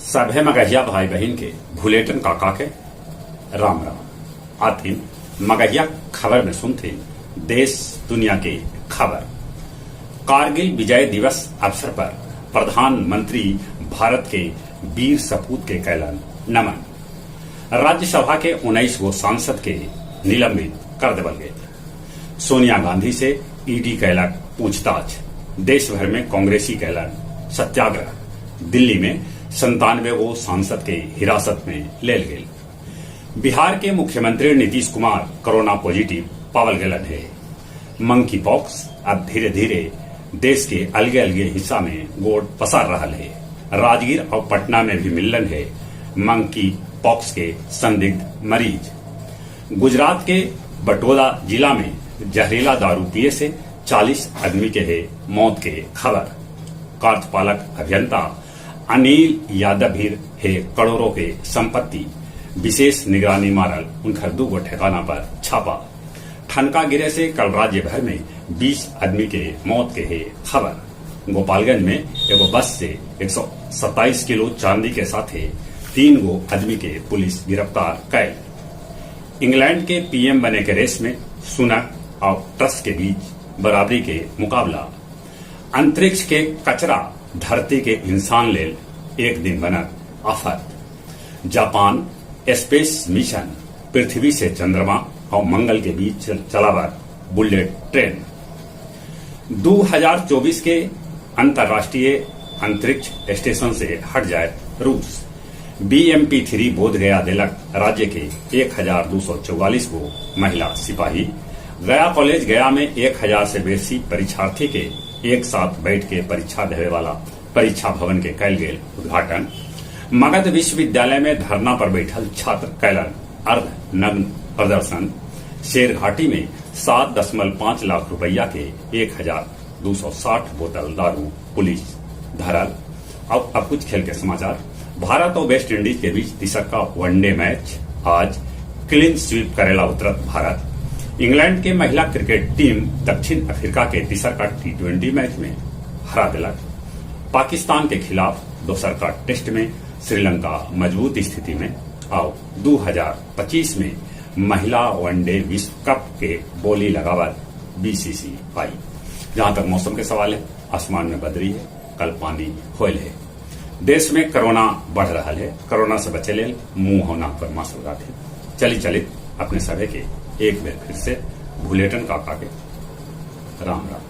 सभे मगहिया भाई बहिन के भुलेटन काका के राम राम। आथिन मगहिया खबर में सुनथिन देश दुनिया के खबर। कारगिल विजय दिवस अवसर पर प्रधानमंत्री भारत के वीर सपूत के कैलन नमन। राज्यसभा के 19 गो सांसद के निलंबित कर देवल गेल। सोनिया गांधी से ईडी कैलक पूछताछ। देश भर में कांग्रेसी कैलन सत्याग्रह। दिल्ली में 97 गो सांसद के हिरासत में लेल गेल। बिहार के मुख्यमंत्री नीतीश कुमार कोरोना पॉजिटिव पावल गेलन हे। मंकी पॉक्स अब धीरे धीरे देश के अलगे अलगे हिस्सा में गोड़ पसार रहल हे। राजगीर और पटना में भी मिललन हे मंकी पॉक्स के संदिग्ध मरीज। गुजरात के बटोदा जिला में जहरीला दारू पिए से 40 आदमी के हे मौत के खबर। कार्यपालक अभियंता अनिल यादव भीर हे करोड़ों के संपत्ति। विशेष निगरानी मारल उनकर दूगो ठिकाना पर छापा। ठनका गिरे से कल राज्य भर में 20 आदमी के मौत के हे खबर। गोपालगंज में एगो बस से 127 किलो चांदी के साथे 3 गो आदमी के पुलिस गिरफ्तार कैल। इंग्लैंड के पीएम बने के रेस में सुनक और ट्रस के बीच बराबरी के मुकाबला। अंतरिक्ष के कचरा धरती के इंसान लेल एक दिन बनत आफत। जापान स्पेस मिशन पृथ्वी से चंद्रमा और मंगल के बीच चलावत बुलेट ट्रेन। 2024 के अंतर्राष्ट्रीय अंतरिक्ष स्टेशन से हट जाए रूस। BMP-3 बोध गया दिलक राज्य के 1244 गो महिला सिपाही। गया कॉलेज गया में 1000 से बेसी परीक्षार्थी के एक साथ बैठ के परीक्षा देवे वाला परीक्षा भवन के कैल गेल उद्घाटन। मगध विश्वविद्यालय में धरना पर बैठल छात्र कैलन अर्ध नग्न प्रदर्शन। शेरघाटी में 7.5 लाख रुपया के 1260 बोतल दारू पुलिस धरल। अब कुछ खेल के समाचार। भारत और वेस्ट इंडीज के बीच तीसरा वनडे मैच आज। क्लीन स्वीप करेला उतरत भारत। इंग्लैंड के महिला क्रिकेट टीम दक्षिण अफ्रीका के तीसरा T20 match में हरा दिलक। पाकिस्तान के खिलाफ दोसर का टेस्ट में श्रीलंका मजबूत स्थिति में और 2025 में महिला वनडे विश्व कप के बोली लगावत BCCI। जहां तक मौसम के सवाल है, आसमान में बदरी है, कल पानी होयल है। देश में कोरोना बढ़ रहा है। कोरोना से बचे लेल मुंह और नाक पर मास्क लगाते। चली चलित अपने सभी के एक बार फिर से भुलेटन काका के राम राम।